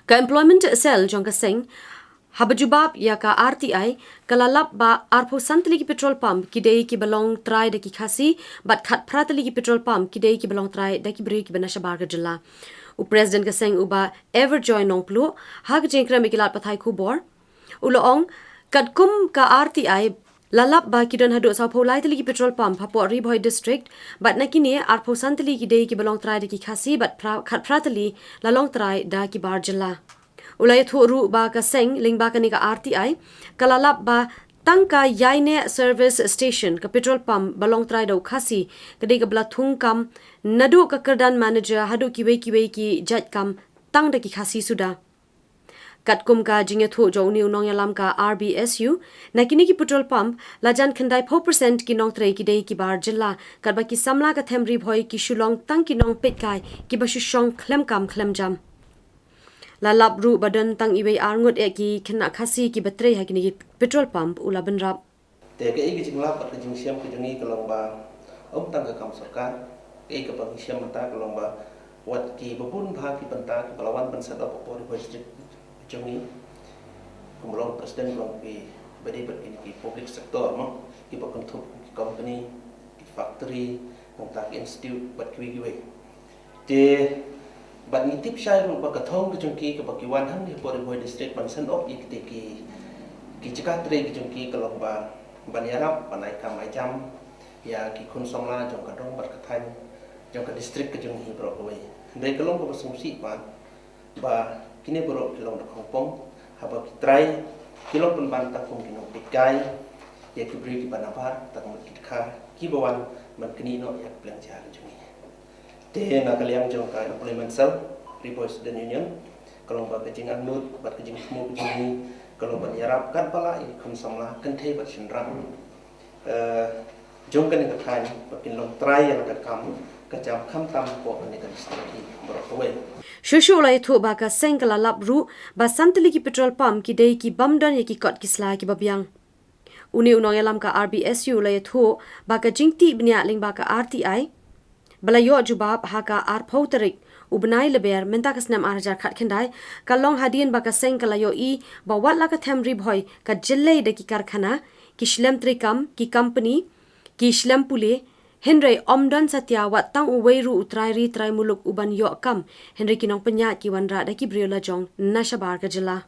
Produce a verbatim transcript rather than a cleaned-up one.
Ka Employment Cell jong ka seng, haba jubab ïa ka R T I, ka la lap ba arphew san tylli ki petrol pump ki dei kiba long trai da ki Khasi, bad khatphra tylli ki petrol pump ki dei kiba long trai da ki briew kiba na shabar ka jylla. U President ka seng, u Bah Everjoy Nongpluh, ha ka jingkren bad ki lad pathai khubor, u la ong, katkum ka R T I, la lap ba ki don haduh sawphew lai tylli ki petrol pump hapoh Ri Bhoi District, bad na kine arphew san tylli ki dei kiba long trai da ki Khasi, bad phra-, khatphra tylli la long trai da ki bar jylla. U la ïathuh ruh ba ka seng lyngba kane ka R T I, ka la lap ba tang ka Ïaineh Service Station, ka petrol pump ba long trai da u Khasi, ka dei kaba la thung kam naduh ka kyrdan manager haduh kiwei kiwei ki jait kam tang da ki Khasi suda. Katkum ka jingïathuh jong une u nongïalam ka R B S U, na kine ki petrol pump, la jan khyndai phew percent ki nongtrei ki dei ki bar jylla, katba ki samla ka them Ri Bhoi ki shu long tang ki nongpeitkai kiba shu shong khlem kam khlem jam. La lap ruh ba don tang iwei ar ngut ïa ki khynnah Khasi kiba trei ha kine ki petrol pump, u la bynrap. Te kaei ka jinglap bad ka jingshem ka jong ngi ka long ba ym tang ka kam sorkar, kaei kaba ngi shem mynta ka long ba wat kiba bun bha ki bynta kiba la wan ban set up hapoh Ri Bhoi District jong ngi, kum long president, long kiba dei bad kine ki public sector, mo, kiba kynthup ki company, ki factory, nangta ki institute bad kiwei kiwei. Te bad ngi tip shai ruh ba ka thong ka jong ki kaba ki wan hangne hapoh Ri Bhoi District ban seng up ïa kite ki, ki jaka trei ka jong ki ka long ba ban ïarap ban ai kam ai jam ïa ki khun samla jong ka dong bad ka thaiñ jong ka district ka jong ngi baroh kawei. Hynrei ka long kaba sngewsih ba, ba kine baroh ki long da khongpong, haba ki trai ki long pynban tang kum ki nongpeitkai ïa ki briew kiba nabar, tang kum ki dkhar kiba wan ban knieh noh ïa ka pliang jhur jong ngi. Te na ka liang jong ka Employment Cell, Ri Bhoi Student Union, ka long ba ka jingangnud bad ka jingthmu ka jong ngi ka long ban ïarap katba lah ïa ki khun samla kynthei bad shynrang, eh, jong kane ka thaiñ ba kin long trai ïa la ka kam ka jam khamtam hapoh kane ka district hi baroh kawei. Shuh shuh u la ïathuh ba ka seng ka la lap ruh ba san tylli ki petrol pump ki dei kibym don ïa ki kot ki sla kiba biang. Une u nongïalam ka R B S U u la ïathuh ba ka jingtih bniah lyngba ka R T I, ba la ïoh jubab ha ka arphew tarik u bnai Lber mynta ka snem ar hajar khatkhyndai, ka long hadien ba ka seng ka la ïohi ba wat la ka them Ri Bhoi ka jyllei da ki karkhana, ki shlem treikam, ki company, ki shlem pule, hynrei ym don satia wat tang uwei ruh u trai ri trai muluk u ban ïoh kam, hynrei ki nongpynïaid ki wanrah da ki briew lajong na shabar ka jylla.